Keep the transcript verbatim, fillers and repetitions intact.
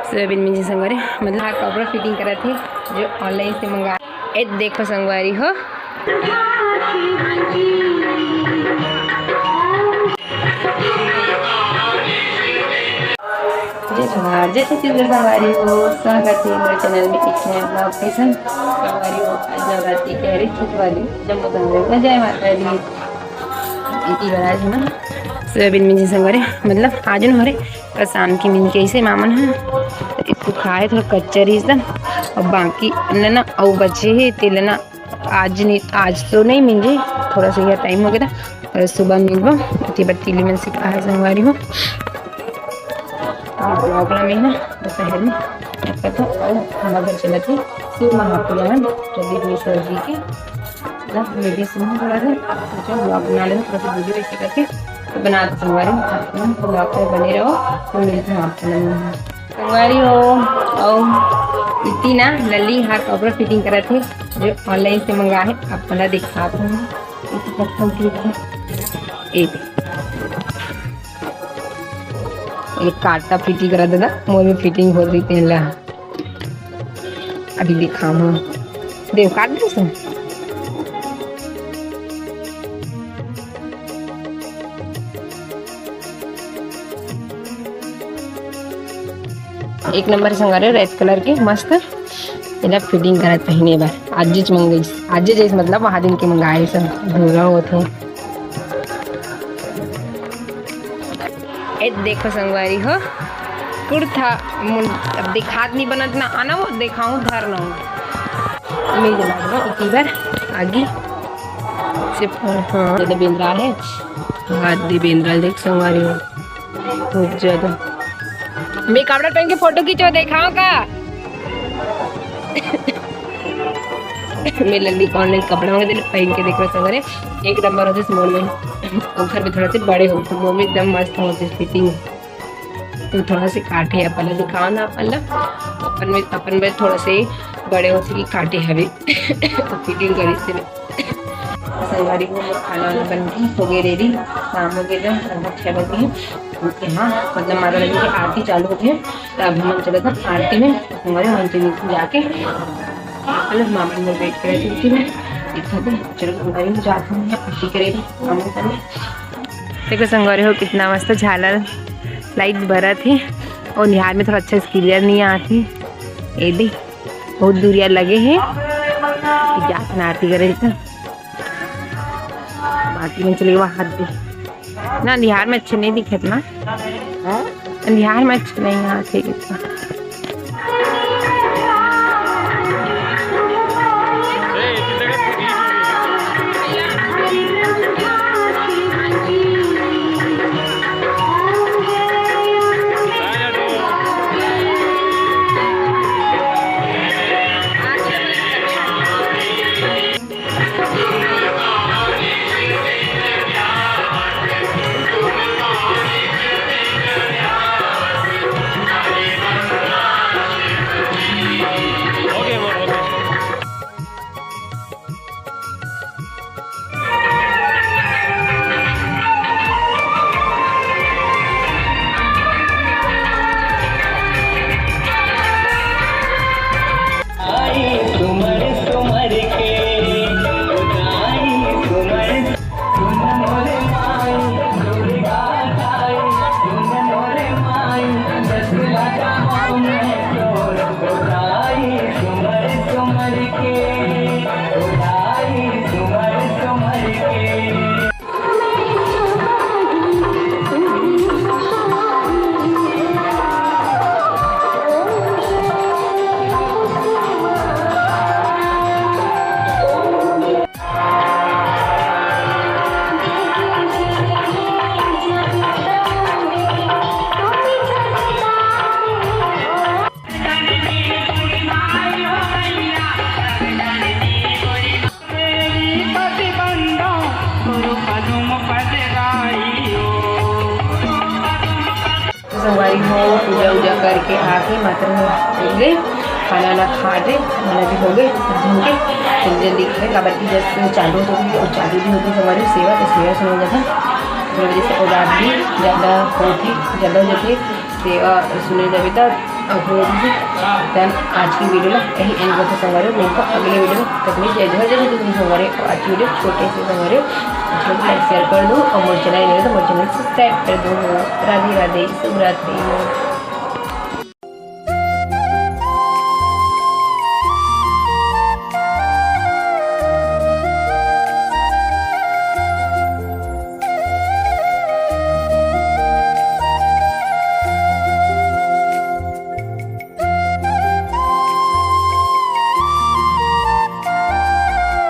Soybean मिंजे संगवारी, मतलब हाँ, कपड़ा फिटिंग करत हे, जो ऑनलाइन से मंगा। ए देखो संगवारी हो, जय जोहार, जय छत्तीसगढ़ संगवारी हो, स्वागत हे मोर चैनल में एक नया ब्लॉग के संग। संगवारी हो, आज नवरात्रि के हरे छठ वाली जम्मो संगवारी हो, जय माता दी। इति बर आज ना सोयाबीन मिंजे संगवारी, मतलब आज न हरे, कल शाम के मिंज के अइसे मामन ह, सुखाए थोड़ा कच्चा रहिस त, अउ बाकी ल ना अउ बचे हे, तेला ना आज नहीं, आज तो नहीं मिंजे, थोड़ा सा यह टाइम हो गया था, और सुबह मिंजबो, इति बर तिली मन सिखाए संगवारी हो। ब्लॉग ला में ना दोपहर में कथा अउ हमारे घर चलत हे शिव महापुराण, जल्दी हुई सर जी के। बस मेरी सुन थोड़ा सा, सोचा ब्लॉग बना लेना, थोड़ा सा वीडियो ऐसे करके तो बना दो संगवारी। आप लोग ब्लॉग पे बने रहो, तो मिलते हैं आप लोग। संगवारी हो, अउ इति ना लली हा कपड़ा फिटिंग करत हे, जो ऑनलाइन से मंगा हे, आप मन ला दिखात हूँ। इति कत्थन की है। ए दे। ये काटा फिटिंग करा दादा, मोर में फिटिंग हो रही तेला। अभी दिखाऊँ। देव काट दे सुन। एक नंबर संगवारी हो, रेड कलर के मस्त। एला फिटिंग करत पहिने बर। आज जैस मंगाइस, आज जैस मतलब वहाँ दिन के मंगाए सब धुरा होत हे। ए देखो संगवारी हो, कुर्ता मुन-, अब दिखात नहीं बनत ना, आना वो दिखाऊं धर ना। मिल जाना इति बर आगे से, हाँ, दे बेंद्रा है। हाँ, दे बेंद्रा देख संगवारी हो। बहुत ज्यादा। मैं कपड़ा पहन के फोटो खींचो, दिखाओ का? मैं लल्ली कौन ले कपड़ा होंगे, पहन के देखो संगवारी, एक नंबर होते मोड़ में। ओखर भी थोड़ा से बड़े होते, मोड़ में एकदम मस्त होते फिटिंग। तो थोड़ा से काटे अपन ला दिखाओ ना, अपन ला। अपन में, अपन में थोड़ा से बड़े होते कि काटे हवे। तो फिटिंग करी से संगवारी हो, खाना वाना बन के हो गए रेडी, शाम हो गए, लगभग छः बज गए। यहाँ मतलब माता रानी की आरती चालू हो गई, तो अब हम चले थे आरती में। संगवारी हम तो जाके मतलब मामा ने वेट करे थे कि मैं इतना दिन चलो संगवारी में जाते हैं, आरती करे थे, हम चले। देखो संगवारी हो, कितना मस्त झालर लाइट बरत हे, और निहार में थोड़ा अच्छा से क्लियर नहीं आत हे। ये दे, बहुत दूरिया लगे हे, जात ना आरती करे तो। बाकी में चले वहाँ दे ना, अंधियार में अच्छे नहीं दिखत ना, हाँ? अंधियार में अच्छे नहीं आते इतना। तो संगवारी हो, पूजा उजा करके आके माता रानी ले खाना वाना खा दे, खाना भी हो गए, झन के जल्दी जल्दी खाए, काबर कि जैसे चालू तो होगी और चालू भी होगी संगवारी सेवा, तो सेवा सुना जाता है। तो वजह से और रात भी ज़्यादा होती, ज़्यादा हो जाती है सेवा सुने जावे तो। तो हो दीदी, then आज की वीडियो ला यही एंड करते संगवारी हो। मिलता अगले वीडियो में, तब तक के लिए जय जोहार, जय छत्तीसगढ़ संगवारी हो। आज की वीडियो छोटे से संगवारी हो, अच्छा लगे तो लाइक शेयर कर दो और मोर चैनल नहीं तो मोर चैनल सब्सक्राइब कर दो। राधे राधे, शुभ रात्रि।